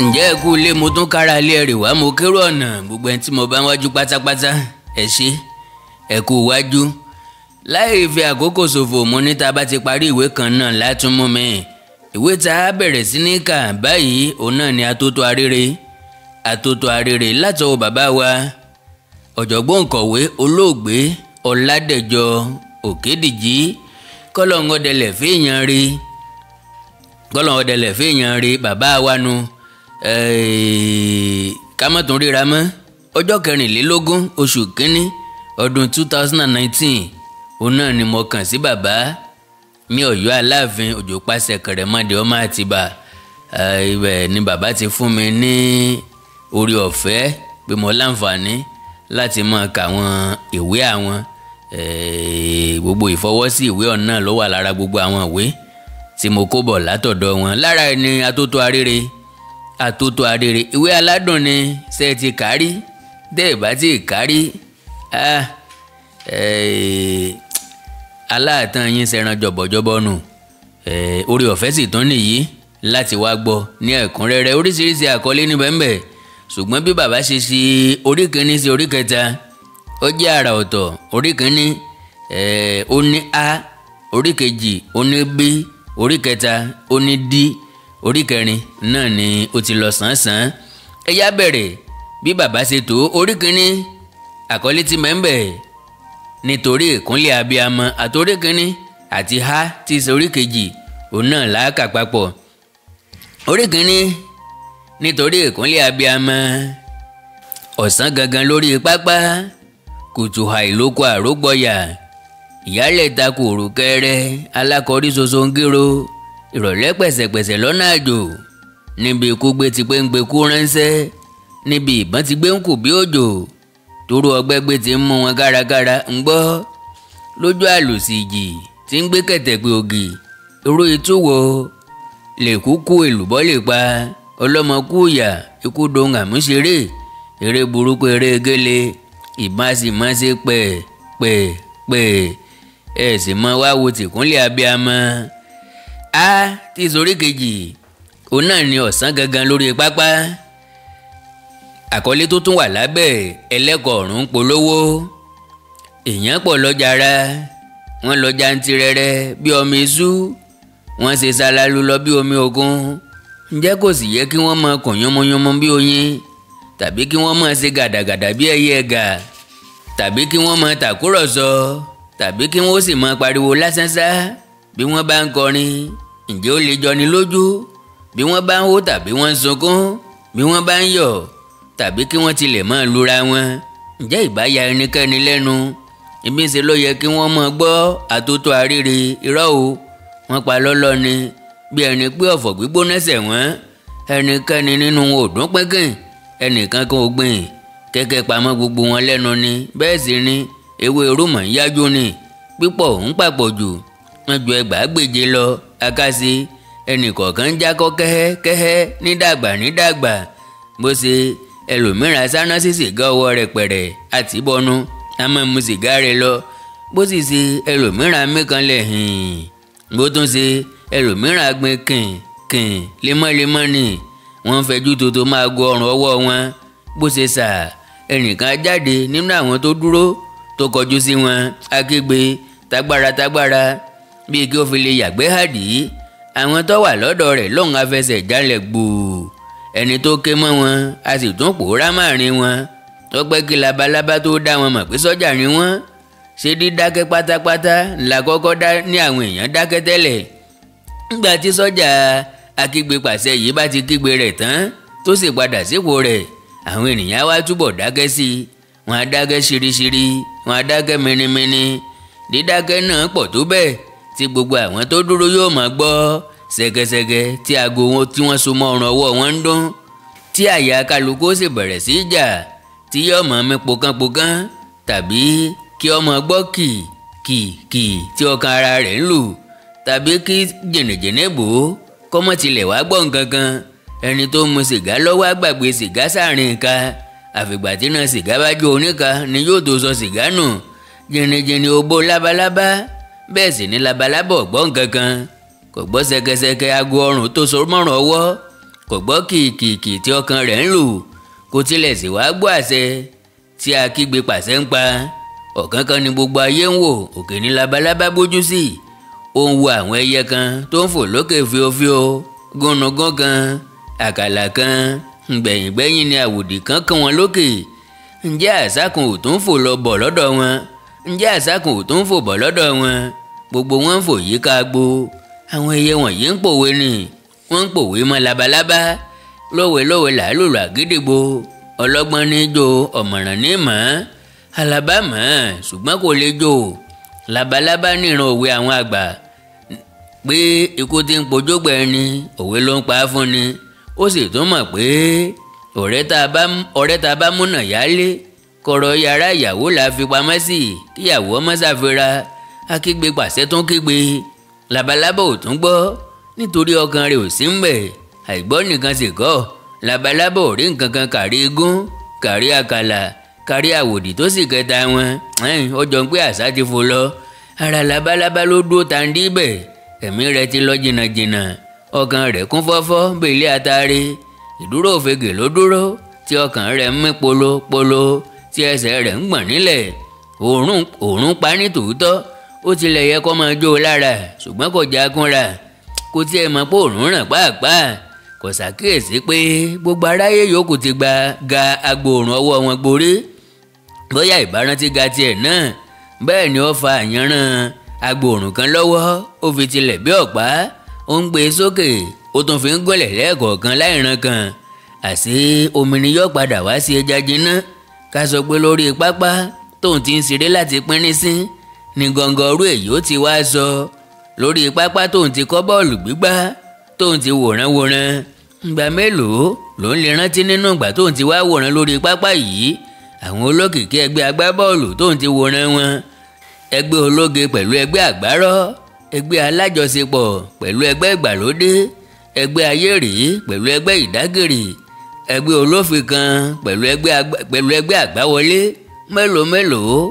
Ǹjẹ́ ẹ kú ilé, mo tún kára ilé rè wá, mo kérò ọ̀nà gbogbo ẹni tí mo bá ń wájú pátápátá, ẹ ṣé, ẹ kú wájú. Láì fi àkókò ṣòfò, mo ní tá a bá ti parí ìwé kan náà látún mú mi. Ìwé tá a bẹ̀rẹ̀ sí ní kà báyìí òun náà ni Atótó Arére. Atótó Arére látọwọ́ bàbá wa ọ̀jọ̀gbọ́n òǹkọ̀wé olóògbé Ọládẹ̀jọ Òkédìjí. Kọ́lọ́ngọ́dẹlẹ̀ fèèyàn rí, kọ́lọ́ngọ́dẹlẹ̀ fèèyàn rí bàbá wa nu. Ká má tún ríra mọ́. Ọjọ́ 24 oṣù kínní ọdún 2019 òun náà ni mo kàn sí bàbá ní Ọ̀yọ́ Aláàfin Òjòpàṣẹ Kẹrẹmọdé ọmọ Àtìbà. Ibẹ̀ ni bàbá ti fún mi ní orí ọ̀fẹ́ pé mo láǹfààní láti máa kà àwọn ìwé àwọn. Gbogbo ìfọwọ́sí ìwé ọ̀nà ló wà lára gbogbo àwọn ìwé tí mo kó bọ̀ látọ̀dọ̀ wọn. Lára ẹni Atótó Arére. Atótó Arére ìwé aládùn ni. Ṣe ti kárí? Tẹ́ ẹ̀ bá ti kárí, aláàtàn yín ṣẹran jọ̀bọ̀jọ̀bọ̀ nù. Orí ọ̀fẹ́ sì tún nìyí láti wá gbọ́ ní ẹ̀kúnrẹ́rẹ́. Oríṣiríṣi àkọlé níbẹ̀ ń bẹ̀, ṣùgbọ́n bí bàbá ṣe ṣe orí kìíní sí orí kẹta ó jẹ́ àrà ọ̀tọ̀. Orí kìíní ó ní A, orí kejì ó ní B, orí kẹta ó ní D, orí kẹrin náà ni ó ti lọ sàn-án. Ẹ yá bẹ̀rẹ̀ bí bàbá ṣe tó. Orí kìíní àkọlé tí mẹ́ńbẹ̀ nítorí ìkúnlẹ̀ abiyamọ, àtòrí kìíní àti ha tí ṣe orí kejì òun náà làákà papọ̀. Orí kìíní nítorí ìkúnlẹ̀ abiyamọ. Ọ̀sán gangan lórí pápá, kùtù àìlóko àrógbọ̀yà, ìyálẹ̀ ta kò rò kẹrẹ, alákọ̀ọ́rí ṣoṣo ń gérò, ìrọ̀lẹ́ pẹ̀sẹ̀pẹ̀sẹ̀ lọ́nà àjò, níbi ikú gbé ti pé ń gbé kú ránṣẹ́, níbi ìbọn ti gbé ń kù bí òjò, torú ọgbẹ́ gbé ti ń mú wọn kárakára ń gbọ́, lójú àlòsìjì tí ń gbé kẹ̀tẹ̀pẹ̀ ògì, irú ìtúwò lè kúkú èlùbọ́ lè pa ọlọ́mọ kú ìyà, ikú dohun àmúṣeré, eré burúkú eré gélé, ìbọn sì máa ṣe pẹ̀ pẹ̀ pẹ̀, ẹ sì mọ wá wo tìkúnlẹ̀ abiyamọ. A ti sórí kejì òun náà ni ọ̀sán gangan lórí pápá. Àkọlé tó tún wà lábẹ́ ẹlẹ́kọ̀ọ́ ọ̀run polówó. Èèyàn pọ̀ lọ́jà ra wọ́n lọ́jà ń tirẹ̀rẹ̀ bí omi iṣu, wọ́n ṣe ṣalalu lọ bí omi òkun. Ǹjẹ́ kò sì yẹ kí wọ́n máa kùn yánmọ́yánmọ́ bí oyin, tàbí kí wọ́n máa ṣe gàdàgàdà bí ẹyẹ ẹ̀gà, tàbí kí wọ́n máa tàkúrọ̀sọ, tàbí kí wọ́n sì máa pariwo lásánṣá bí wọ́n bá ń kọrin? Ǹjẹ́ ó lè jọni lójú bí wọ́n bá ń hó tàbí wọ́n ń sunkún, bí wọ́n bá ń yọ̀, tàbí kí wọ́n tilẹ̀ máa lura wọn? Ǹjẹ́ ìbá ya ẹnikẹ́ni lẹ́nu? Ibi ń ṣe ló yẹ kí wọ́n máa gbọ́ Atótó Arére. Irọ́ o, wọ́n pa lọ́lọ́ ni bí ẹni pé ọ̀fọ̀ gbígbóná ṣẹ̀ wọ́n. Ẹnikẹ́ni nínú wọn ò dún pẹ́kìn, ẹnìkan kan ò gbìn, kẹ́kẹ́ pamọ́ gbogbo wọn lẹ́nu ni. Bẹ́ẹ̀ sì ni ewé rúmọ̀ ń yájú ni, pípọ̀ ń papọ̀ jù, wọ́n ju 25 lọ. Akáṣe ẹnìkọ̀ọ̀kan ń jákọ́ kẹ́hẹ́ kẹ́hẹ́ nídàgbà nídàgbà. Bó ṣe ẹlòmíràn sáná sí sìgá ọwọ́ rẹ̀ pẹ̀rẹ̀ àti bọnu, a máa mu sìgá rẹ̀ lọ. Bó sì ṣe ẹlòmíràn mẹ́kànlẹ̀ hìn, bó tún ṣe ẹlòmíràn gbin kìn kìn lemọ́lemọ́ ni, wọ́n fẹjú tuntun máa go ọrùn ọwọ́ wọn. Bó ṣe sà ẹnìkan jáde nínú àwọn tó dúró tó kọjú sí wọn, akígbe tagbára tagbára bíi kí ó fi lè yàgbẹ́ hàdí. Àwọn tó wà lọ́dọ̀ rẹ̀ lóhùn afẹsẹ̀ jálẹ̀ gbòò, ẹni tó ké mọ́ wọn a sì tún pòórá máàrin wọn. Tó pẹ́ kí labalábá tó dá wọn mọ̀ pé sọ́jà ni wọ́n. Ṣé dídákẹ́ pátápátá ńlá kọ́kọ́ dá ní àwọn èèyàn dákẹ́ tẹ́lẹ̀. Nígbà tí sọ́jà akígbe pàṣẹ yìí bá ti kígbe rẹ̀ tán tó sì padà sípò rẹ̀, àwọn ènìyàn wá túbọ̀ dákẹ́ sí i. Wọ́n á dákẹ́ ṣiríṣirí, wọ́n á dákẹ́ mìnìmìnì. Dídákẹ́ náà pọ̀ tó bẹ́ẹ̀ tí gbogbo àwọn tó dúró yóò máa gbọ́ ṣẹ̀kẹ̀ṣẹ̀kẹ̀ tí aago wọn tí wọ́n so mọ́ ọrùn ọwọ́ wọn ń dún, tí àyà kálukú sì bẹ̀rẹ̀ sí í jà, tí yóò máa mí pokánpokán, tàbí kí ọmọ gbọ́ kì kì kì tí ọkàn ara rẹ̀ ń lù, tàbí kí jìnnìjìnnì bò ó kọ́mọ́ tilẹ̀ wá gbọ́ nǹkan kan. Ẹni tó mu sìgá lọ́wọ́ á gbàgbé sìgá sáàrin ìka, àfìgbà tí náà sìgá bá jó oníka ni yóò tó sọ sìgá nù. Jìnnìjìnnì òbó labalábá, bẹ́ẹ̀ sì ni labalábá ò gbọ́ nǹkan kan, kò gbọ́ ṣẹ̀kẹ̀ṣẹ̀kẹ̀ aago ọrùn tó so mọ́rùn ọwọ́, Kò gbọ́ kìkìkì tí ọkàn rẹ̀ ń lù, kò tilẹ̀ sì wá gbọ́ àṣẹ tí akígbe pàṣẹ ń pa. Ọ̀kánkán ni gbogbo ayé ń wò, òkè ní labalábá bójú sí. Ó ń wo àwọn ẹyẹ kan tó ń fò lókè fíofío, gúnugún kan, àkàlà kan, gbẹ̀yìngbẹ̀yìn ni àwòdì kan kàn wọ́n lókè. Ǹjẹ́ àṣà kan ò tún fò lọ bọ̀ lọ́dọ̀ wọn? Ǹjẹ́ àṣà kan ò tún fò bọ̀ lọ́dọ̀ wọn? Gbogbo wọn ń fò yíká agbo. Àwọn ẹyẹ wọ̀nyí ń pòwe ni, wọ́n ń pòwe mọ́ labalábá. Lówelówe làálùlù àgídìgbo, ọlọ́gbọ́n ní jó, ọ̀mọ̀ràn ní mọ̀ ọ́n. Àlàbá mọ̀ ọ́n ṣùgbọ́n kò lè jó. Labalábá níran òwe àwọn àgbà pé ikú tí ń pojógbà ẹni, òwe ló ń pa á fún ni. Ó sì tún mọ̀ pé ọ̀rẹ́ tá a bá múnà yálé, kọ̀rọ̀ yàrá ìyàwó là fi pamọ́ sí, kíyàwó ọmọ ṣàfihàn. Akígbe pàṣẹ tún kígbe, labalábá ò tún gbọ́ nítorí ọkàn rẹ̀ ò sí ń bẹ̀. Àìgbọ́ nìkan sì kọ́, labalábá ò rí nǹkan kan kárí igún, kárí àkàlà, kárí àwòdì tó sì kẹta wọn. Ó jọ pé àṣà ti fò lọ. Ara labalábá ló dúró tàǹdí bẹ̀, ẹ̀mí rẹ̀ ti lọ jìnnàjìnnà, ọkàn rẹ̀ kún fọ́fọ́ bèlé atare. Ìdúró òfegè ló dúró, tí ọkàn rẹ̀ ń mí polopolo, tí ẹsẹ̀ rẹ̀ ń gbọ̀n nílẹ̀. Òórùn pa ní tòótọ́, ó tilẹ̀ yẹ kó máa jó o lára, ṣùgbọ́n kò já kúnra. Kò tiẹ̀ mọ̀ pé òórùn ràn pàápàá. Kò ṣàkíyèsí pé gbogbo aráyé yòókù ti gba ga agbóòrùn ọwọ́ wọn gborí. Bóyá ìbárántí ga tiẹ̀ náà, bẹ́ẹ̀ ni ó fa àyànràn agbóòrùn kan lọ́wọ́, ó fi tilẹ̀ bí ọ̀pá, ó ń gbé e sókè, ó tún fi ń gúnlẹ̀ lẹ́ẹ̀kọ̀ọ̀kan láìran kan. Àṣé omi ni yóò padà wá sí ẹja jiná. Ká sọ pé lórí pápá tóun ti ń ṣeré láti pínrín sí ni gọ̀ǹgọ̀rú èyí ó ti wá sọ. Lórí pápá tóun ti kọ́ bọ́ọ̀lù gbígbá, tóun ti wòran wòran. Ìgbà mélòó ló ń lè rántí nínú ìgbà tóun ti wá wòran lórí pápá yìí? Àwọn olókìkí ẹgbẹ́ agbábọ́ọ̀lù tóun ti wòran wọn, ẹgbẹ́ ológe pẹ̀lú ẹgbẹ́ àgbárọ̀, ẹgbẹ́ alájọṣepọ̀ pẹ̀lú ẹgbẹ́ ìgbàlódé, ẹgbẹ́ ayéré pẹ̀lú ẹgbẹ́ ìdágìrì, ẹgbẹ́ olófin kan pẹ̀lú ẹgbẹ́ àgbáwọlé. Mélòó mélòó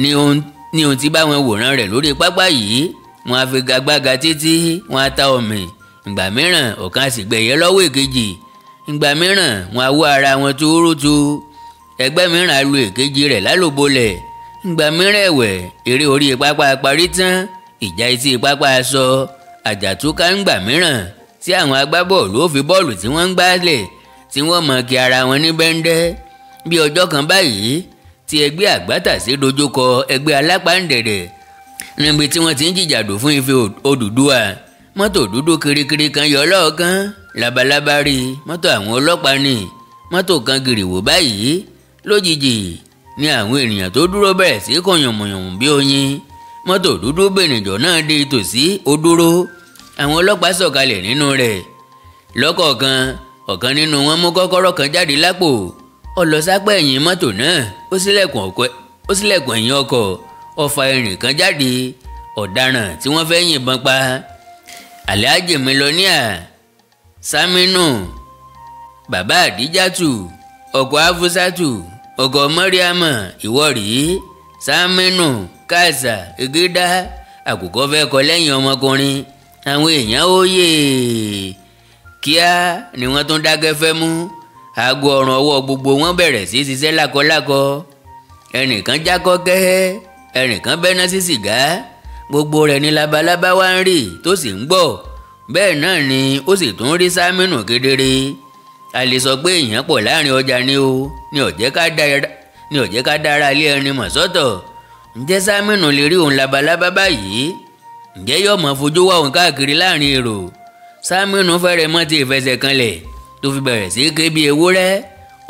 ni ohun tí bá wọn wòran rẹ̀ lórí pápá yìí. Wọn á fi gagbága títí wọn á ta ọ̀mì. Ìgbà mìíràn ọ̀kan á sì gbẹ̀yẹ lọ́wọ́ èkejì. Ìgbà mìíràn wọn á wó ara wọn túrútú. Ẹgbẹ́ mìíràn á lu èkejì rẹ̀ lálòbolẹ̀. Ìgbà mìíràn ẹ̀wẹ̀, eré orí pápá parí tán, ìjà etí pápá sọ, àjàtúká ńgbà mìíràn tí àwọn agbábọ́ọ̀lù ó fi bọ́ọ̀lù tí wọ́n ń gbá lẹ̀ tí wọ́n mọ̀ kí ara wọn ní bẹ́ńdẹ́. Bí ọjọ́ kan báyìí tí ẹgbẹ́ àgbátàsé dojúkọ ẹgbẹ́ alápáǹdẹ̀dẹ̀ níbi tí wọ́n ti ń jìjàdù fún ife Odùduwà. Mọ́tò dúdú kirikiri kan yọ lọ́ọ̀kan, labalábá rí mọ́tò àwọn ọlọ́pàá ni. Mọ́tò kan gìrìwò báyìí. Lójijì ni àwọn ènìyàn tó dúró bẹ̀rẹ̀ sí kàn yànmùyànmù bí oyin. Mọ́tò dúdú bènìjọ náà dé tòsí, ó dúró. Àwọn ọlọ́pàá sọ̀kalẹ̀ nínú rẹ̀ lọ́kọ̀ọ̀kan. Ọ̀kan nínú wọn mú kọ́kọ́rọ́ kan jáde lápò, ó lọ sápẹ́ ẹ̀yìn mọ́tò náà, ó ṣílẹ̀kùn ẹ̀yìn ọkọ̀, ó fa irin kan jáde. Ọ̀daràn tí wọ́n fẹ́ yìnbọn pa, Alhaji Mílíọ̀nìà Saminu, bàbá Àdíjàtù, ọkọ Afusatu, ọkọ Mọ́ríàmọ̀, ìwọ rèé Saminu Kàṣà Egédá. Àkùkọ fẹ́ kọ lẹ́yìn ọmọkùnrin. Àwọn èèyàn ó yè kíá ni wọ́n tún dákẹ́ fẹ́ mú. Aago ọrùn ọwọ́ gbogbo wọn bẹ̀rẹ̀ sí ṣiṣẹ́ lákọlákọ. Ẹnìkan jákọ́ kẹ́hẹ́, ẹnìkan bẹ́ná sí sìgá. Gbogbo rẹ̀ ni labalábá wá ń rí tó sì ń gbọ́. Bẹ́ẹ̀ náà ni ó sì tún rí Saminu kedere. A lè sọ pé èèyàn pọ̀ láàrin ọjà ni o, ní ó jẹ́ ká dára ilé ẹni mọ̀ sọ́tọ̀. Ǹjẹ́ Saminu lè rí òun labalábá báyìí? Ǹjẹ́ yóò mọ̀ fojú wá òun káàkiri láàrin èrò? Saminu fẹ́rẹ̀ mọ́ ti ìfẹsẹ̀ kanlẹ̀ tó fi bẹ̀rẹ̀ sí ké bí ewúrẹ́.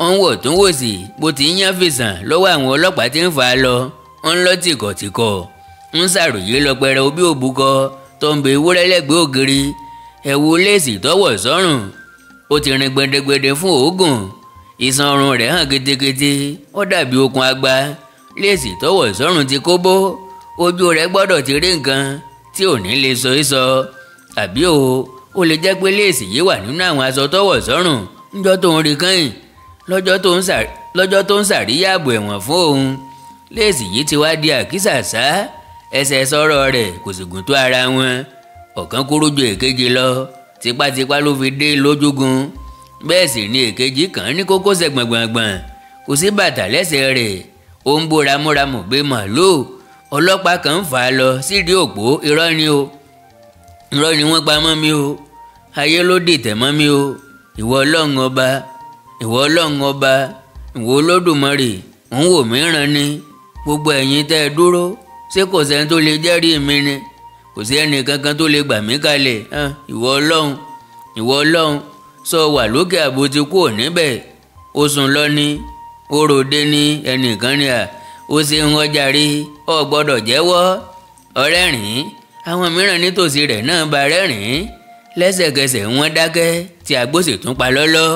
Ó ń wò tún wò sí bó ti ń yán fìsàn lọ́wọ́ àwọn ọlọ́pàá tí ń fà á lọ. Ó ń lọ tìkọ̀tìkọ̀, ń ṣàròyé lọ pẹrẹ obí òbúkọ tó ń bẹ ewúrẹ́ lẹ́gbẹ̀ẹ́ ògiri. Ẹ̀wù léèsì tọ́wọ̀ sọ́rùn, ó ti rin gbẹdẹgbẹdẹ fún òógùn. Iṣan ọrùn rẹ̀ hàn ketekete, ó dàbí okùn agba. Léèsì tọ́wọ̀ sọ́rùn ti kóbó, ojú rẹ̀ gbọ́dọ̀ ti rí nǹkan tí ò ní lè sọ é sọ. Àbí o, ó lè jẹ́ pé léèsì yìí wà nínú àwọn aṣọ tọ́wọ̀ sọ́rùn níjọ́ tó ń rí kẹ́yìn, lọ́jọ́ tó ń ṣàríyá ààbò ẹ̀wọ̀n fún òun. Léèsì yìí ti wá di àkísà sá, ẹsẹ̀ sọ̀rọ̀ rẹ̀ kò sì gùn tó ara wọn. Ọ̀kan kúrú ju èkejì lọ. Tipátipá ló fi dé lójúgun. Bẹ́ẹ̀ sì ni èkejì kàn ní kókósẹ̀ gbọ̀ngbọ̀ngbọ̀n, kò sí bàtà lẹ́sẹ̀ rẹ̀, ó ń bó ramúramù gbé màlúù. Ọlọ́pàá kan ń fà á lọ sídìí òpó. Irọ́ ni o, irọ́ ni wọ́n pa mọ́ mi o, ayé ló dìtẹ̀ mọ́ mi o. Ìwọ Ọlọ́run ọba, ìwọ Ọlọ́run ọba, ìwọ Olódùmarè, ń wò mí ràn ni. Gbogbo ẹ̀yin tẹ́ ẹ dúró, ṣé kò sẹ́ni tó lè jẹ́rìí mi ni? Kò sí ẹnì kankan tó lè gbà mí kalẹ̀. Ìwọ Ọlọ́run, ìwọ Ọlọ́run, sọ wà lókè àbò ti kúrò níbẹ̀. Ó sùn lọ ni, ó ròde ní ẹnìkan ni à ó ṣe ń ọjà rí, ọ gbọ́dọ̀ jẹ́wọ́. Ọ̀rẹ́rìn, àwọn mìíràn nítòsí rẹ̀ náà bá rẹ́rìn. Lẹ́sẹ̀kẹsẹ̀ wọ́n dákẹ́ tí àgbo sì tún pa lọ́lọ́.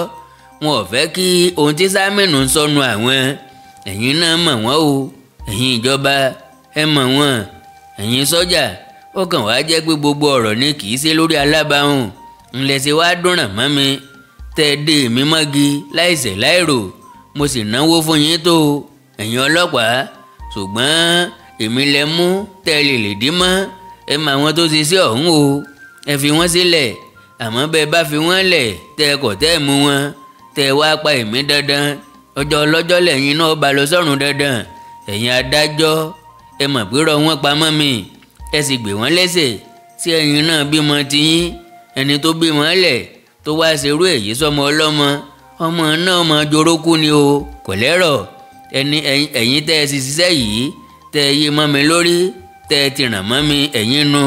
Wọn ò fẹ́ kí ohun tí Sámínù ń sọnù àwọn. Ẹ̀yin náà mọ̀ wọ́n o, ẹ̀yin ìjọba ẹ mọ̀ wọ́n, ẹ̀yin sọ́jà. Ó kàn wá jẹ́ pé gbogbo ọ̀rọ̀ ni kì í ṣe lórí alábàáhùn. Ńlẹ̀ ṣe wá dúnràn mọ́ mi, tẹ́ ẹ dé mi mọ́gi láìṣẹ̀ láìrò. Mo sì náwó fún yín tó, ẹ̀yin ọlọ́pàá, ṣùgbọ́n èmi lẹ mú tẹ́ ẹ lè lè dí mọ́. Ẹ mọ àwọn tó ṣe sí ọ̀hún o, ẹ fi wọ́n sílẹ̀. Àmọ́ bẹ́ẹ̀ bá fi wọ́n lẹ̀, tẹ́ ẹ kọ̀ tẹ́ ẹ mú wọn, tẹ́ ẹ wá pa èmi dandan, ọjọ́ ọlọ́jọ́ lẹ́yìn náà bá lọ sọ́run dandan. Ẹ̀yin adájọ́, ẹ mọ̀ pé rọ wọ́n pamọ́ mi, ẹ sì gbé wọ́n lẹ́sẹ̀. Tí ẹ̀yin náà bímọ tiyín, ẹni tó bímọ lẹ̀ tó wá ṣerú èyí sọmọ ọlọ́mọ, ọmọ náà mọ jorókú ni o, kò lẹ́rọ̀. Ẹni ẹ̀yin tẹ́ ẹ sì ṣiṣẹ́ yìí, tẹ́ ẹ yí mọ́ mi lórí, tẹ́ ẹ ti ràn mọ́ mi, ẹ̀yin nu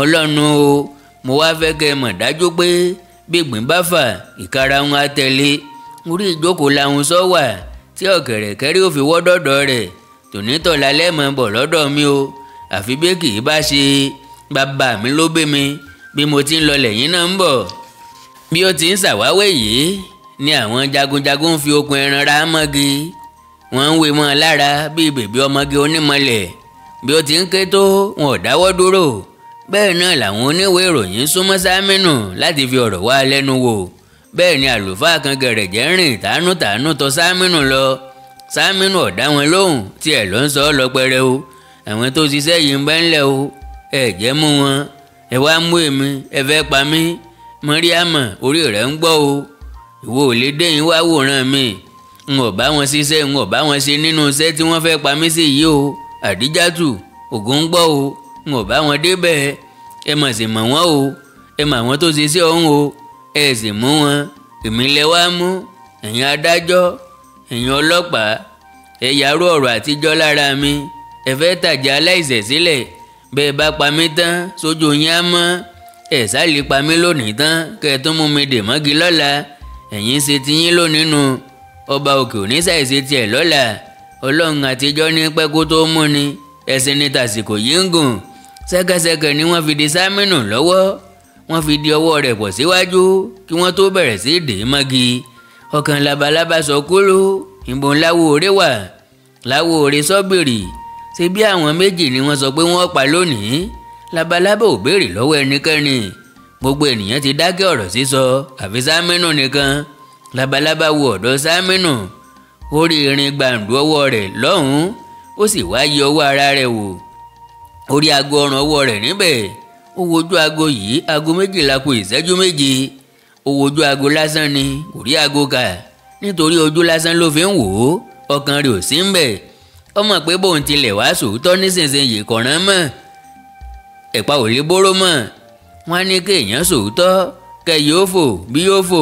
Ọlọ́run o. Mo wá fẹ́ kẹ́ ẹ mọ̀ dájú pé bí ìgbín bá fà, ìkarahun á tẹ̀lé. Orí ìjókòó làwọn sọ wà tí ọ̀kẹ̀rẹ̀kẹ́rẹ́ ò fi wọ́ dọ̀dọ̀ rẹ̀. Tònítọ̀la lẹ́mọ̀ bọ̀ lọ́dọ̀ mi o, àfi bí kì í bá ṣe bàbá mi ló bí mi. Bí mo ti ń lọ lẹ́yìn náà ń bọ̀. Bí ó ti ń ṣàwáwé yìí ni àwọn jagunjagun fi okùn ẹran ra mọ́gi. Wọ́n ń wé mọ́ lára bíi bèbí ọmọge onímọ̀lẹ̀. Bí ó ti ń ké tó, wọn ò dáwọ́ dúró. Bẹ́ẹ̀ náà làwọn oníwèé ìròyìn súnmọ́ Sámínù láti fi ọ̀rọ̀ wá lẹ́nu wò. Bẹ́ẹ̀ ni àlùfáà kan gẹ̀rẹ̀jẹ̀ rìn tàánútàánú tọ̀ Sámínù lọ. Sámínù ò dá wọn lóhùn, tiẹ̀ ló ń sọ ọ́ lọ pẹrẹ o. Àwọn tó ṣiṣẹ́ yìí ń bẹ́ ńlẹ̀ o, ẹ jẹ́ mú wọn, ẹ wá mú èmi, ẹ fẹ́ pa mí. Mọ́ríàmọ̀, orí rẹ̀ ń gbọ́ o, ìwọ ò lè dé yín wá wòran mi. N ò bá wọn ṣiṣẹ́, n ò bá wọn ṣe nínú iṣẹ́ tí wọ́n fẹ́ pa mí sí yìí o. Àdíjàtù, Ògún ń gbọ́ o, n ò bá wọn débẹ̀. Ẹ mọ̀ sí mọ̀ wọ́n o, ẹ mọ̀ àwọn tó ṣiṣẹ́ ọ̀hún o, ẹ sì mú wọn. Èmi lẹ wá mú, ẹ̀yin adájọ́, ẹ̀yin ọlọ́pàá, ẹ yàrá ọ̀rọ̀ àtijọ́ lára mi. Ẹ fẹ́ tàjà aláìṣẹ̀ sílẹ̀. Bẹ́ẹ̀ bá pa mí tán, sójú yín á mọ́. Ẹ sálè pa mí lónìí tán, kẹ́ ẹ tún mú mi dè mọ́gi lọ́la. Ẹ̀yin ṣe tiyín lónìí nu, ọba òkè òní ṣàìṣe tiẹ̀ lọ́la. Ọlọ́run àtijọ́ ní pẹ́ kó tó mú ni, ẹ̀sìn ní tàsìkò yìí ń gùn. Ṣẹ́kẹ́ṣẹkẹ̀ ni wọ́n fi di Sámínù lọ́wọ́. Wọ́n fi di ọwọ́ rẹ̀ pọ̀ síwájú kí wọ́n tó bẹ̀rẹ̀ sí dè mọ́gi. Ọkàn labalábá sọ kúrú, ìbọn láwo òré wà, láwo òré sọ́bìrì. Ṣé bí àwọn méjì ni wọ́n sọ pé wọ́n pa lónìí? Labalábá ò béèrè lọ́wọ́ ẹnikẹ́ni. Gbogbo ènìyàn ti dákẹ́ ọ̀rọ̀ sísọ, àfi Sámínù nìkan. Labalábá wo ọ̀dọ̀ Sámínù, ó rí irin gbàǹdù ọwọ́ rẹ̀ lọ́hùn-ún, ó sì wá yí ọwọ́ ara rẹ̀ wò. Ó rí aago ọrùn ọwọ́ rẹ̀ níbẹ̀. Ó wojú aago yìí, aago 12 kù ìṣẹ́jú 7. Ó wojú aago lásán ni, kò rí aago kà, nítorí ojú lásán ló fi ń wò ó, ọkàn rẹ̀ ò sí ń bẹ̀. Ó mọ̀ pé bóun tilẹ̀ wá sòótọ́ nísinsìnyí kọ̀ràn mọ́, ẹ̀pà ò lè bóró mọ́. Wọ́n á ní kéèyàn sòótọ́, kẹ́ yóò fò bí yóò fò.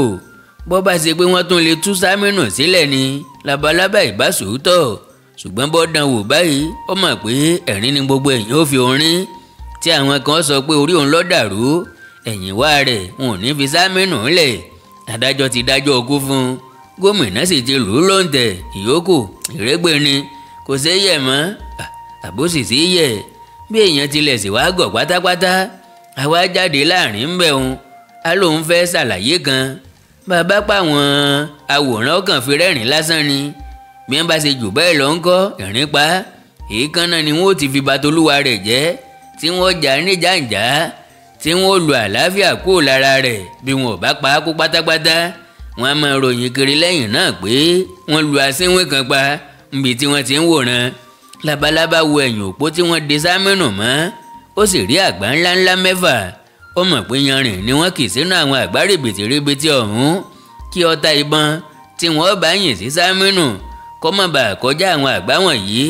Bó bá ṣe pé wọ́n tún lè tú Sámínù sílẹ̀ ni, labalábá ìbá sòótọ́. Ṣùgbọ́n bó dán wò báyìí, ó mọ̀ pé ẹ̀rín ni gbogbo èèyàn ó fi orin. Tí àwọn kan sọ pé orí òun ló dàrú, ẹ̀yìn wá rẹ̀ wọn ò ní fi Sámínù lẹ̀. Adájọ́ ti dájọ́ ọkú fún un, gómìnà sì ti lù ú lóǹtẹ̀. Ìyókù ìrégbè ni, kò ṣeé yẹ̀ mọ́, àbó sì sí yẹ̀. Bí èèyàn tilẹ̀ sì wá gọ̀ pátápátá, àwa jáde láàrin ń bẹ̀ òun, á lóun fẹ́ ṣàlàyé kan. Bàbá pàwọn àwòrán ọkàn fi rẹ́rìn lásán ni. Bí wọ́n bá ṣe jù bẹ́ẹ̀ lọ ń kọ́ ẹ̀rín pa. Èékánná ni wọ́n ó ti fi batolúwa rẹ̀ jẹ́, tí wọ́n jà ní jàǹjà, tí wọ́n lu àlàáfíà kúrò lára rẹ̀. Bí wọn ò bá pa á kú pátápátá, wọ́n á máa ròyìn kiri lẹ́yìn náà pé wọ́n lu asínwín kan pa níbi tí wọ́n ti ń wòran. Labalábá wo ẹ̀yìn òpó tí wọ́n de Sámínù mọ́, ó sì rí àgbá ńláńlá 6. Ó mọ̀ pé yanrìn ni wọ́n kì sínú àwọn àgbá rìbìtìrìbìtì ọ̀hún kí ọta ìbọn tí wọ́n bá yìn sí Sámínù kó má bàa kọjá àwọn àgbá wọ̀nyí,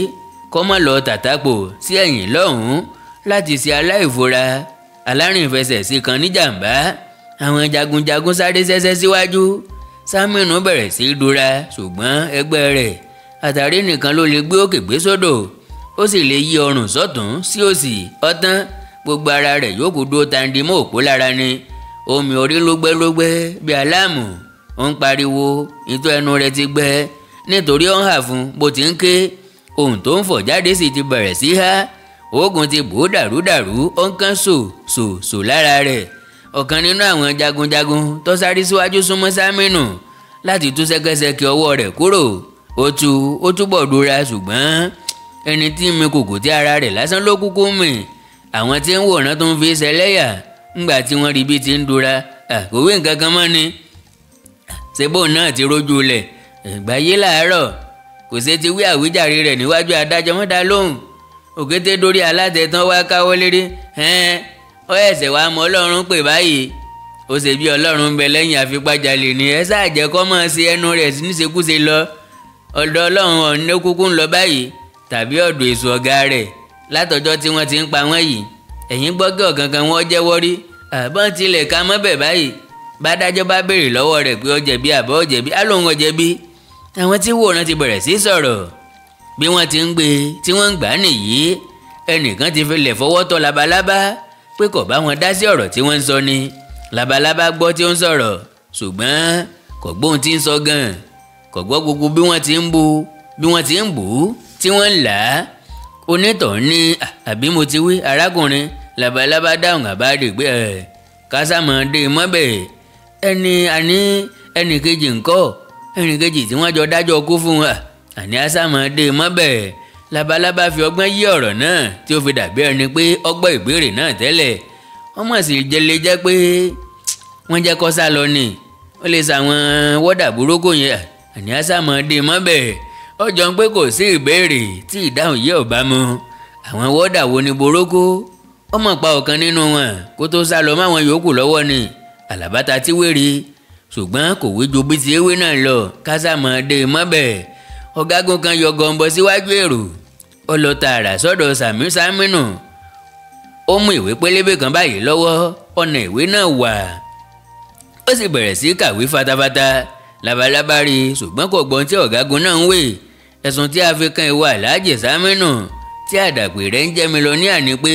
kó má lọ tàtàpò sí ẹ̀yìn lọ́hùn-ún láti ṣe aláìfura alárìnfẹsẹ̀sí kan níjàmbá. Àwọn jagunjagun sáré sẹ́sẹ́ síwájú. Sámínù bẹ̀rẹ̀ sí í dúra, ṣùgbọ́n ẹgbẹ́ rẹ̀ àtàrí nìkan ló lè gbé òkè gbé sódò, ó sì lè yí ọrùn sọ́tún sí òsì ọ̀tán. Gbogbo ara rẹ̀ yòókù dúró tandi mọ́ òpó lára ni. Omi orí lógbẹ́lógbẹ́ bí aláàmù, ó ń pariwo, ìtọ́ ẹnu rẹ̀ ti gbẹ nítorí ó ń hà fún bó ti ń ké. Ohùn tó ń fọ̀ jáde sì ti bẹ̀rẹ̀ sí há. Oògùn ti bò ó dàrúdàrú, ó ń kán sò sò sò lára rẹ̀. Ọ̀kan nínú àwọn jagunjagun tó sáré síwájú súnmọ́ Sámínù láti tú ṣẹ́kẹ́ṣẹkẹ̀ ọwọ́ rẹ̀ kúrò. Ó túbọ̀ dúra, ṣùgbọ́n ẹni tí mi kòkò tí ara rẹ̀ lásán ló kúkú mì. Àwọn tí ń wòran tó ń fi ṣẹlẹ́yà ńgbà tí wọ́n rí bí ti ń dúra, kò wí nǹkan kan mọ́ ni. Ṣebó náà ti rójú lẹ̀ ìgbà yé làárọ̀, kò ṣe ti wí àwíjàre rẹ̀ níwájú adájọ́ mọ́ dá lóhùn. Òkété dórí alátẹ tán wá káwọ́ lérí, ó ẹ̀sẹ̀ wá mọ Ọlọ́run pè báyìí. Ó ṣe bí Ọlọ́run ń bẹ lẹ́yìn àfipájalè ni. Ẹ sáà jẹ́ kó máa ṣe ẹnu rẹ̀ níṣekúṣe lọ. Ọ̀dọ̀ Ọlọ́run ọ̀hún ló kúkú ń lọ báyìí, tàbí ọ̀dọ̀ èṣù ọ̀gá rẹ̀ látọjọ́ tí wọ́n ti ń pa wọ́n yìí. Ẹ̀yin gbọ́ kí ọ̀kankan wọ́n jẹ́wọ́ rí, àbọ̀n tilẹ̀ ká mọ́ bẹ̀ báyìí. Bádájọ́ bá béèrè lọ́wọ́ rẹ̀ pé ó jẹ̀bi àbọ̀ ó jẹ̀bi, á lóun ó jẹ̀bi. Àwọn tí wòran ti bẹ̀rẹ̀ sí sọ̀rọ̀ bí wọ́n ti ń gbé tí wọ́n ń gbà nìyí. Ẹnìkan ti fi lẹ̀ fọwọ́ tọ́ labalábá pé kò bá wọn dá sí ọ̀rọ̀ tí wọ́n ń sọ ni. Labalábá gbọ́ tí ó ń sọ̀rọ̀, ṣùgbọ́n kò gbóhun tí ń sọ gan-an, kò gbọ́ gbogbo bí wọ́n ti ń bu bí wọ́n ti ń bù ú tí wọ́n ń là á. Onítọ̀hún ní àbí mo ti wí arákùnrin. Labalábá dáhùn àbáàdì pé ẹ̀ kásámọ̀dé mọ́bẹ̀. Ẹni àní ẹnì kejì ńkọ́, ẹnì kejì tí wọ́n jọ dájọ́ kú fún wa, àní àsámọ̀dé mọ́bẹ̀. Labalábá fi ọgbọ́n yí ọ̀rọ̀ náà tí ó fi dàbí ẹni pé ọgbọ́n ìbéèrè náà tẹ́lẹ̀. Wọ́n mọ̀ sí lè jẹ́ pé wọ́n jẹ́ kó sá lọ ni, ó lè sàwọn wọ́dà burúkú yẹn, àní àsámọ̀dé mọ́bẹ̀. Ó jọ pé kò sí ìbéèrè tí ìdáhùn yìí ò bá mu. Àwọn wọ́dà wo ni burúkú? Ó mọ̀ pa ọ̀kan nínú wọn kó tó sá lọ máwọn yòókù lọ́wọ́ ni. Àlàbáta tí wérí, ṣùgbọ́n kò wí ju bí ti ewé náà lọ. Kásámọ̀dé mọ́bẹ̀. Ọ̀gágun kan yọ gọ̀ǹbọ̀ síwájú èrò, ó lọ tààrà sọ́dọ̀ Sámínù. Ó mú ìwé pélébé kan báyìí lọ́wọ́, ọ̀nà ìwé náà wà, ó sì bẹ̀rẹ̀ sí kàwé fatafata. Labalábá rí, ṣùgbọ́n kò gbọ́n tí ọ̀gágun náà ń wé. Ẹ̀sùn tí a fi kan ìwà Àlàájì Sámínù tí àdàpè rẹ̀ ń jẹ́ mílíọ̀nìà ni pé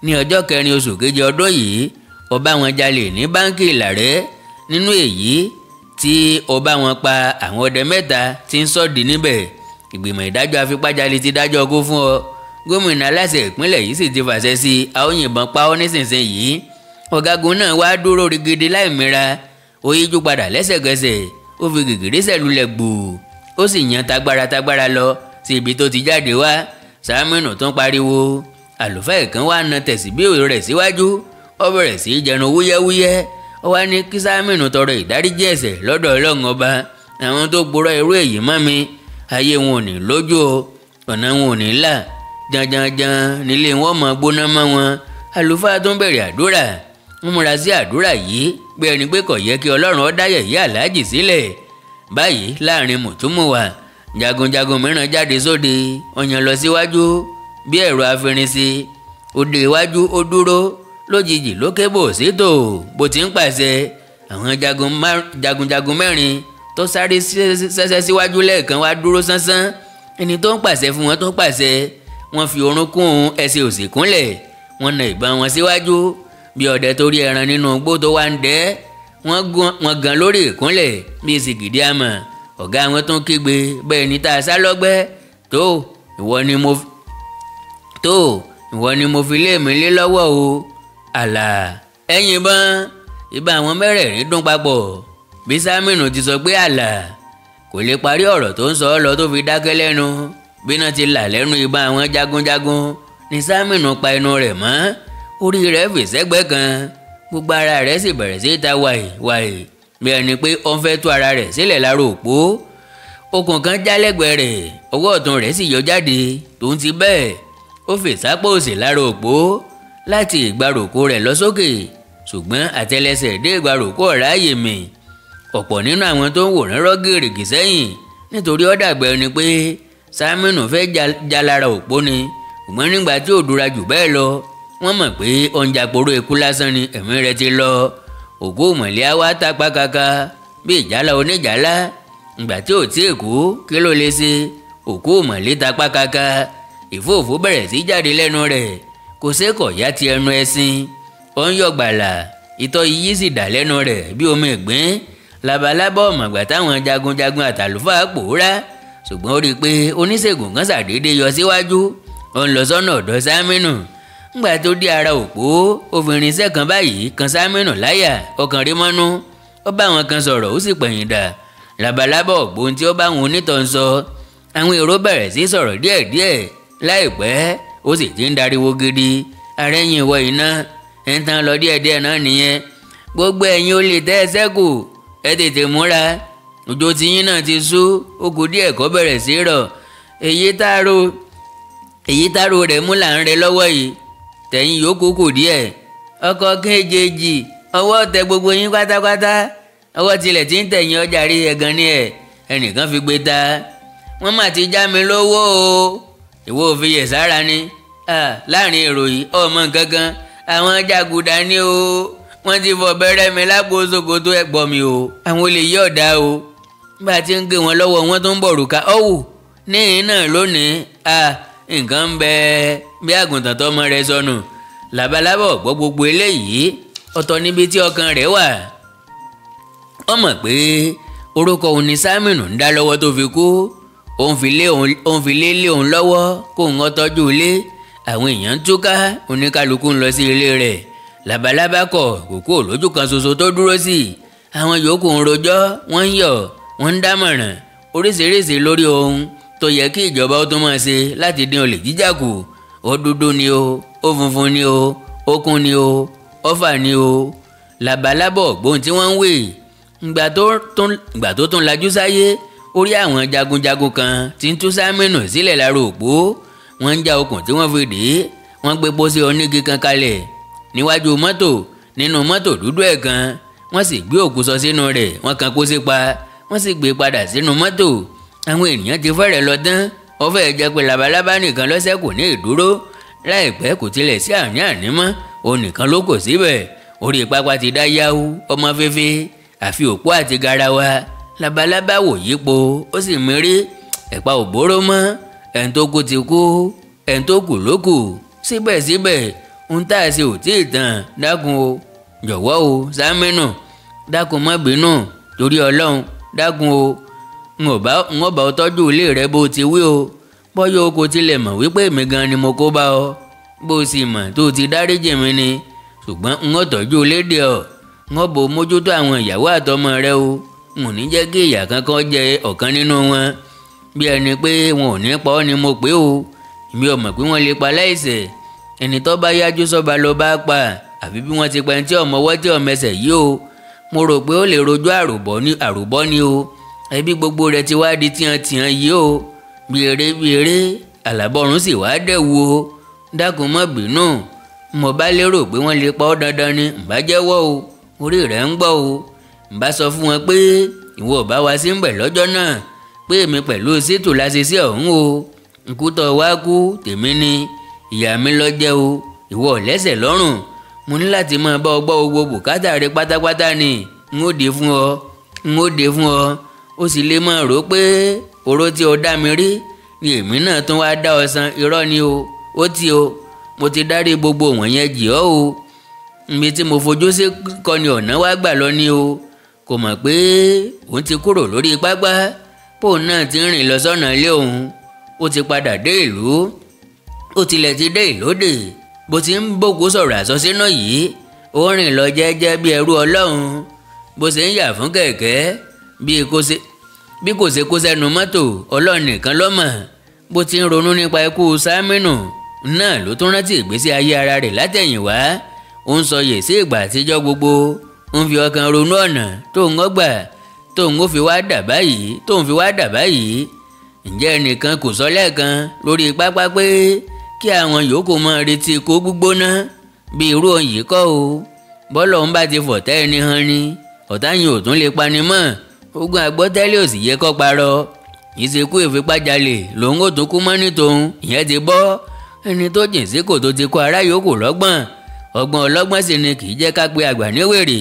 ní ọjọ́ kẹrin oṣù keje ọdún yìí, ó bá wọn jalè ní báńkì Ìlàrẹ́. Nínú èyí tí ó bá wọn pa àwọn ọdẹ mẹ́ta tí ń sọ̀dí níbẹ̀. Ìgbìmọ̀ ìdájọ́ afipájalè ti dájọ́ kú fún ọ. Gómìnà aláṣẹ ìpínlẹ̀ yìí sì ti fàṣẹ sí a ó yìnbọn pa ọ́ nísinsìnyí. Ọ̀gágun náà wá dúró rigidi láìmíra, ó yíjú padà lẹ́sẹ̀kẹsẹ̀, ó fi gìgírísẹ̀ lulẹ̀ gbòò, ó sì yan tagbára tagbára lọ sí ibi tó ti jáde wá. Sámínù tún pariwo. Àlùfáà kan wá na tẹ̀síbí rẹ̀ síwájú, ó bẹ̀rẹ̀ sí í jẹnu wúyẹ́wúyẹ́. Ó wá ní kí Sámínù tọrọ ìdáríjì ẹ̀ṣẹ̀ lọ́dọ̀ Ọlọ́run ọba. Àwọn tó gbọ́rọ̀ irú èyí mọ́ mi, ayé wọn ò ní lójú o, ọ̀nà wọn ò ní là, janjanjan nílé wọn mọ̀ gbóná mọ́ wọn. Àlùfáà tún bẹ̀rẹ̀ àdúrà. Ń múra sí àdúrà yìí pé ẹni pé kò yẹ kí Ọlọ́run ó dá yẹ̀yẹ́ Àlàájì sílẹ̀. Báyìí láàrin mùtúmùwà, jagunjagun mìíràn jáde sóde, ó yàn lọ síwájú bí ẹ̀rọ afirinsí. Ó dé iwájú, ó dúró lójijì ló ké bò sítò bó ti ń pàṣẹ. Àwọn jagunjagun mẹ́rin tó sáré sẹ́sẹ́ síwájú lẹ́ẹ̀kan wá dúró sánsán. Ẹni tó ń pàṣẹ fún wọn tó ń pàṣẹ, wọ́n fi orúnkún ẹsẹ̀ òsì kúnlẹ̀, wọ́n na ìbọn wọn síwájú bí ọdẹ tó rí ẹran nínú igbó tó wá ń dẹ́. Wọ́n gan lórí ìkúnlẹ̀ bíi sìgìdí àmọ̀. Ọ̀gá wọn tún kígbe bẹ́ẹ̀ ni tá a sá lọ́gbẹ́ tó ìwọ ni mo fi lé mi lé lọ́wọ́ o. Àlà ẹ̀yìn ìbọn ìbọn àwọn mẹ́rẹ̀ẹ̀rin dún papọ̀. Bí Sámínù ti sọ pé àlà kò lè parí ọ̀rọ̀ tó ń sọ ọ́ lọ tó fi dákẹ́ lẹ́nu. Bí náà ti là lẹ́nu ìbọn àwọn jagunjagun ni Sámínù pa ẹnu rẹ̀ mọ́. Orí rẹ̀ fì sẹ́gbẹ́ kan, gbogbo ara rẹ̀ sì bẹ̀rẹ̀ sí ta wàì wàì bí ẹni pé ó ń fẹ́ tú ara rẹ̀ sílẹ̀ lára òpó. Okùn kan já lẹ́gbẹ̀ẹ́ rẹ̀, ọwọ́ ọ̀tún rẹ̀ sì yọ jáde. Tòun ti bẹ́ẹ̀, ó fì sápò òsì lára òpó láti ìgbàròkó rẹ̀ lọ sókè. Ṣùgbọ́n àtẹ́lẹsẹ̀ dé ìgbàrò kó ráàyè mi. Ọ̀pọ̀ nínú àwọn tó ń wòran rọ́ gìrìgì sẹ́yìn nítorí ó dàgbẹ́ ni pé Sámínù fẹ́ jalara òpó ni. Ṣùgbọ́n nígbà tí ò dúra jù bẹ́ẹ̀ lọ, wọ́n mọ̀ pé ọ̀njàpòrò ikú lásán ni, ẹ̀mí rẹ̀ ti lọ. Òkú ìmọ̀lẹ́ á wá tápá kaka bí ìjálá oníjàlá. Ìgbà tí ò tíì kú kí ló lè ṣe? Òkú ìmọ̀lẹ́ tapá kaka, ìfóòfó bẹ̀rẹ̀ sí jáde lẹ́nu rẹ̀, kò sékọ̀ yá ti ẹnu ẹṣin. Ó ń yọ̀gbàlà, ìtọ́ iyì sì dà lẹ́nu rẹ̀ bí omi ìgbín. Labalábá ọ̀mọ̀gbà táwọn jagunjagun àtàlùfáà pòórá, ṣùgbọ́n ó rí i pé oníṣègùn kan ṣàdédé yọ síwájú, ó ń lọ sọ́nà ọ̀dọ̀ Sámínù. Ńgbà tó dé ara òpó, ó fi irinṣẹ́ kan báyìí kan Sámínù láyà, ọkàn rí mọ́nú. Ó bá àwọn kan sọ̀rọ̀, ó sì pẹ̀yìn dà. Labalábá ọ̀gbọ́n tí ó bá àwọn onítọ̀ ń sọ. Àwọn èrò bẹ̀rẹ̀ sí sọ̀rọ̀ díẹ̀díẹ̀. Láìpẹ́ ó sì ti ń dariwo gidi. Arẹ́yìn ìwọ iná ẹ̀ ń tán lọ díẹ̀díẹ̀ náà nìyẹn. Gbogbo ẹ̀yin olè tẹ́ ẹ sẹ́kù, ẹ tètè múra. Òjò tiyín náà ti sú, ó kù díẹ̀ kó bẹ̀rẹ̀ sí rọ̀. Èyí táro rẹ̀ mú là ń rẹ lọ́wọ́ yìí, tẹ̀yìn yòókù kù díẹ̀. Ọkọ̀ kéjèèjì ọwọ́ tẹ gbogbo yín pátápátá. Ọwọ́ tilẹ̀ tí ń tẹ̀yìn ọjà rí ẹ̀gàn ni ẹ̀. Ẹnìkan fi gbé ta. Wọ́n mà ti já mi lówó o. Ìwọ ò fi yẹ̀ sára ni. Láàrin èrò yìí ọmọ nǹkan kan, àwọn jàgùdà ni o. Wọ́n ti fọ bẹ́rẹ̀ mi lápò ṣòkòtò ẹ̀gbọ́n mi o. Àwọn olè yí ọ̀dà o. Bá a ti ń gé wọn lọ́wọ́ wọn tó ń bọ̀ rùkà ọ̀wù níyìn náà lónìí. Nǹkan ń bẹ bí àgùntàn tọmọ rẹ̀ sọnù. Labalábá ò gbọ́ gbogbo eléyìí, ọ̀tọ̀ níbi tí ọkàn rẹ̀ wà. Ó mọ̀ pé orúkọ òun ni Sámínù ń dá lọ́wọ́ tó fi kú. Òun fi lé lé òun lọ́wọ́ kó ń tọ́jú ilé. Àwọn èèyàn ń túká, oníkálukú ń lọ sí ilé rẹ̀. Labalábá kọ̀ kò kúrò lójú kan ṣoṣo tó dúró sí. Àwọn yòókù ń rojọ́, wọ́n ń yọ̀, wọ́n ń dámọ̀ràn oríṣiríṣi lórí ohun tó yẹ kí ìjọba ó tún máa ṣe láti dín olè jíjà kù. Ó dúdú ni o, ó funfun ni o, ó kún ni o, ó fà ni o. Labalábá ọ̀gbọ́n tí wọ́n ń wè. Ìgbà tó tún lajú sáyé, ó rí àwọn jagunjagun kan tí ń tú Sámínù sílẹ̀ lára òpó. Wọ́n ń já okùn tí wọ́n fi dè é. Wọ́n gbé pósí onígi kan kalẹ̀ níwájú mọ́tò, nínú mọ́tò dúdú ẹ̀ kan. Wọ́n sì gbé òkú sọ sínú rẹ̀, wọ́n kan pósí pa, wọ́n sì gbé padà sínú mọ́tò. Àwọn ènìyàn ti fẹ́rẹ̀ lọ tán. Ó fẹ́ jẹ́ pé labalábá nìkan ló ṣẹ́kù ní ìdúró. Láìpẹ́ kò tilẹ̀ sí àní-àní mọ́, òun nìkan ló kò síbẹ̀. Orí pápá ti dá yáwú, ọmọ fífi àfi òpó àti garawa. Labalábá wò yípo, ó sì mírí. Ẹ̀pà ò bóró mọ́, ẹ̀ń tó kú ti kú, ẹ̀ń tó kù ló kù. Síbẹ̀síbẹ̀ ohun tá a ṣe ò tíì tán. Dákun o, jọ̀wọ́ o Sámínù, dákun má bínú torí Ọlọ́run, dákun o. N ò bá ọ tọ́jú ilé rẹ bó ti wí o. Bọ́yọ̀ o kò tilẹ̀ mọ̀ wípé èmi gan ni mo kó bá ọ. Bó o sì mọ̀ tó ti dáríjì mi ni. Ṣùgbọ́n n ó tọ́jú ilé dè ọ́. N ó bò mójútó àwọn ìyàwó àtọmọ rẹ o. N ò ní jẹ́ kí ìyà kankan jẹ ọ̀kan nínú wọn. Bí ẹni pé wọn ò ní pa ọ́ ni mo pé o. Èmi ò mọ̀ pé wọ́n lè pa láìṣẹ̀. Ẹni tó bá yájú sọ́ba ló bá pa. Àfi bí wọ́n ti pa ẹni tí ọmọ ọwọ́ tí ọmọ ẹsẹ̀ yìí o. Mo rò pé ó lè rojú àròbọ́ ni o. Ẹbí gbogbo rẹ̀ ti wá di tíhantìhan yìí o. Bí eré bí eré, àlàbọ̀rún sì wá dẹ̀wù o. Dákun má bínú. Mo bá lérò pé wọ́n lè pa ọ́ dandan ni, ǹ bá jẹ́wọ́ o. Orí rẹ̀ ń gbọ́ o. Ǹ bá sọ fún wọn pé ìwọ ò bá wa sí ń bẹ̀ lọ́jọ́ náà, pé èmi pẹ̀lú Sítù la ṣe sí ọ̀hún o. Ikú tó wá kú tèmi ni, ìyá mi lọ jẹ́ o. Ìwọ ò lẹ́sẹ̀ lọ́rùn. Mo ní láti máa bá ọ gbọ́ gbogbo bùkátà rẹ pátápátá ni. N ó dé fún ọ, n ó dé fún ọ. Ó sì lè máa rò pé oró tí o dá mi rí ni èmi náà tún wá dá ọ san. Irọ́ ni o, ó ti o. Mo ti dárí gbogbo wọ̀nyẹn jì ọ́ o. Ibi tí mo fojú sí kọ́ ni ọ̀nà wá gbà lọ ni o. Kò mọ̀ pé òun ti kúrò lórí pápá, póun náà ti rìn lọ sọ́nà ilé òun. Ó ti padà dé ìlú, ó tilẹ̀ ti dé ìlódè. Bó ti ń bòkú sọ̀rọ̀ àsọsínà yìí, ó rìn lọ jẹ́jẹ́ bí ẹrú Ọlọ́run. Bó ṣe ń yà fún kẹ̀kẹ́ bí kò ṣe kó sẹ́nu mọ́tò, Ọlọ́run nìkan ló mọ̀. Bó ti ń ronú nípa ikú Sámínù náà ló tún rántí ìgbésí ayé ara rẹ̀ látẹ̀yìnwá. Ó ń sọyè sí ìgbà àtijọ́ gbogbo. Ó ń fi ọkàn ronú ọ̀nà tó ń gbà tó ń fi wá dà báyìí, tó ń fi wá dà báyìí. Ǹjẹ́ ẹnìkan kò sọ lẹ́ẹ̀kan lórí pápá pé kí àwọn yòókù máa retí ikú gbígbóná bí irú òun yìí kọ́ o. Bọ́lọ̀ ń bá ti fọ̀tá ẹni hàn ni, ọ̀tá yìí ò tún lè pani mọ́. Ogun àgbọ́tẹ́lẹ̀ ò sì yẹ kó parọ́. Ìṣekú ìfipájalè lòun ò tún kú mọ́ ní tòun, ìyẹn ti bọ́. Ẹni tó jìn sí kò tó ti kó ará yòókù lọ́gbọ́n. Ọgbọ́n ọlọ́gbọ́n sì ni kì í jẹ́ ká pe àgbà níwèrè.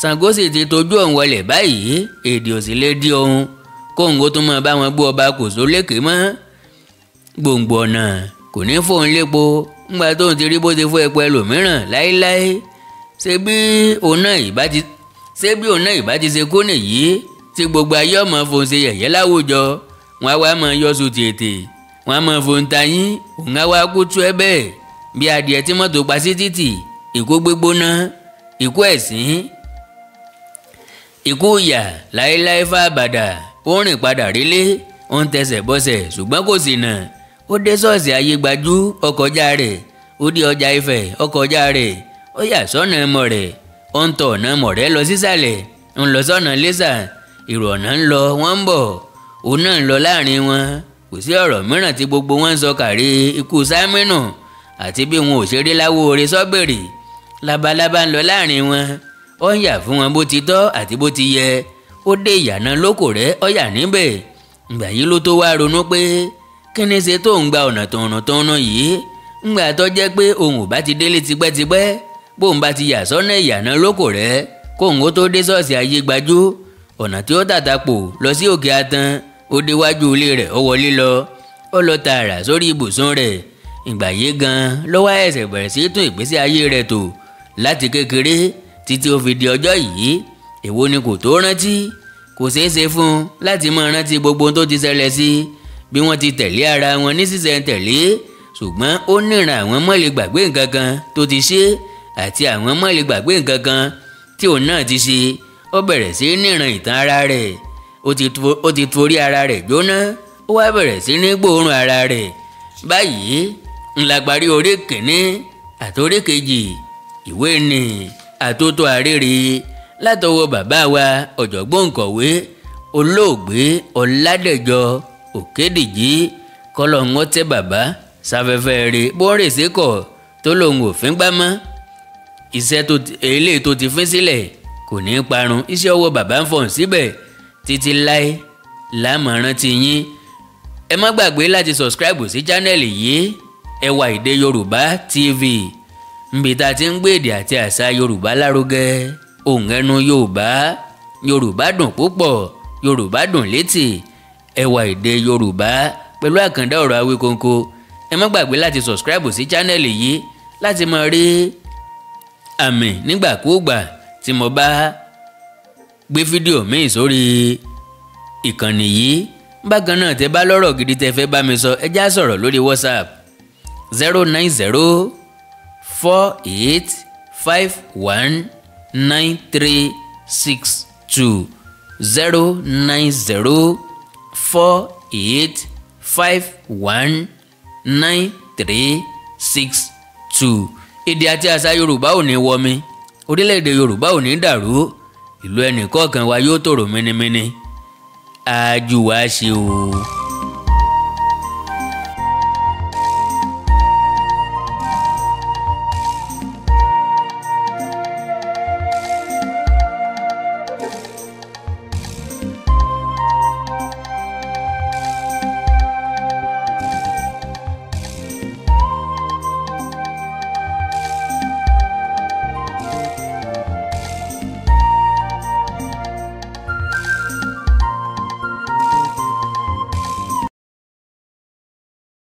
Ṣàngó sì ti tojú òun wọlé báyìí, èdè ò sì lè dí òun kóun ó tún máa bá wọn gbọ́ ọba Kòso lékè mọ́. Gbòǹgbò ọ̀nà kò ní fóun lépo ńgbà tóun ti rí bó ti fún epo ẹlòmíràn láéláé. Ṣé bí òun náà ìbá ti ṣe kó nìyí tí gbogbo ayé ọmọ fòun ṣe yẹ̀yẹ́ láwùjọ. Wọn á wá máa yọṣu tètè, wọn á máa fòun tayín, òun á wá kú tú ẹ bẹ́ẹ̀ bí adìẹ tí mọ́tò pa sí títì. Ikú gbígbóná, ikú ẹ̀sín, ikú ìyà láéláé fábàdà. Ó rìn padà rélé, ó ń tẹsẹ̀ bọ́sẹ̀ ṣùgbọ́n kò sì nà. Ó dé ṣọ́ọ̀ṣì Ayégbájú, ọkọjá rẹ̀. Ó dé ọjà Ifẹ̀, ọkọjá rẹ̀. Ó yà sọ́nà Mọ̀rẹ̀, ó ń tọ̀ ọ̀nà Mọ̀rẹ̀ lọ sísàlẹ̀, ń lọ sọ́nà Lẹ́sà. Èrò ọ̀nà ń lọ, wọ́n ń bọ̀, òun náà ń lọ láàrin wọn. Kò sí ọ̀rọ̀ mìíràn tí gbogbo wọn ń sọ kàrí ikú Sámínù àti bí wọn ò ṣe rí láwo oore sọ́bẹ̀rì. Labalábá ń lọ láàrin wọn, ó ń yà fún wọn bó ti tọ́ àti bó ti yẹ. Ó dé ìyànà lóko rẹ̀, ó yà níbẹ̀. Ìgbà yìí ló tó wá ronú pé kí ni ṣe tó ń gba ọ̀nà tọ̀nàtọ̀nà yìí, ńgbà tó jẹ́ pé òun ò bá ti délé tipẹ́tipẹ́, bóun bá ti yà sọ́nà ìyànà lóko rẹ̀ kóun ó tó dé ṣọ́ọ̀ṣì Ayégbájú. Ọ̀nà tí ó tàtàpò lọ sí Òkè Àtàn, ó déwájú ilé rẹ̀, ó wọlé lọ, ó lọ tààrà sórí ibùsùn rẹ̀. Ìgbà yìí gan ló wá ẹsẹ̀ bẹ̀rẹ̀ sí tún ìgbésí ayé rẹ̀ tò láti kékeré títí ó fi di ọjọ́ yìí. Èwo ni kò tó rántí? Kò ṣeé ṣe fún un láti máa rántí gbogbo ohun tó ti ṣẹlẹ̀ sí bí wọ́n ti tẹ̀lé ara wọn ní sísẹ̀ntẹ̀lé, ṣùgbọ́n ó níran àwọn mọ́lẹ̀ gbàgbé nǹkan kan tó ti ṣe àti àwọn mọ́lẹ̀ gbàgbé nǹkan kan tí òun náà ti ṣe. Ó bẹ̀rẹ̀ sí níran ìtàn ara rẹ̀, ó ti torí ara rẹ̀ jóná, ó wá bẹ̀rẹ̀ sí ní gbóòórùn ara rẹ̀. Báyìí ńlá parí orí kìíní àti orí kejì ìwé ni Àtótó Arére látọwọ́ bàbá wa ọ̀jọ̀gbọ́n òǹkọ̀wé olóògbé Ọládẹ̀jọ Òkédìjí. Kọ́lọ́hún tẹ́ bàbá sáfẹ́fẹ́ rẹ̀ bó ń rèsé kọ̀ tó lòun ò fín gbá mọ́. Iṣẹ́ eléyìí tó ti fín sílẹ̀ kò ní í parun. Iṣẹ́ ọwọ́ bàbá ń fọ̀hún síbẹ̀ títí láé lámọ̀ràn ti yín. Ẹ má gbàgbé láti subscribe sí channel yìí, Ẹwà Èdè Yorùbá TV, níbi tá a ti ń gbé èdè àti àṣà Yorùbá lárugẹ. Ohùn ẹnu Yorùbá, Yorùbá dùn púpọ̀, Yorùbá dùn létí. Ẹwà Èdè Yorùbá pẹ̀lú àkàndá ọ̀rọ̀ Awíkonko. Ẹ má gbàgbé láti subscribe sí channel yìí láti máa rí àmì nígbàkúùgbà tí mo bá gbé fídíò míì sórí ìkànnì yìí. Bákan náà, tẹ́ bá lọ́rọ̀ gidi tẹ́ fẹ́ bá mi sọ, ẹ já sọ̀rọ̀ lórí WhatsApp 090 48 51 93 62, 090 48 51 93 62. Èdè àti àṣà Yorùbá ò ní wọmi, orílẹ̀-èdè Yorùbá ò ní dàrú, ìlú ẹnì kọ̀ọ̀kan wa yóò tòrò mẹ́nimẹ́ni. Àjùwà ṣe o.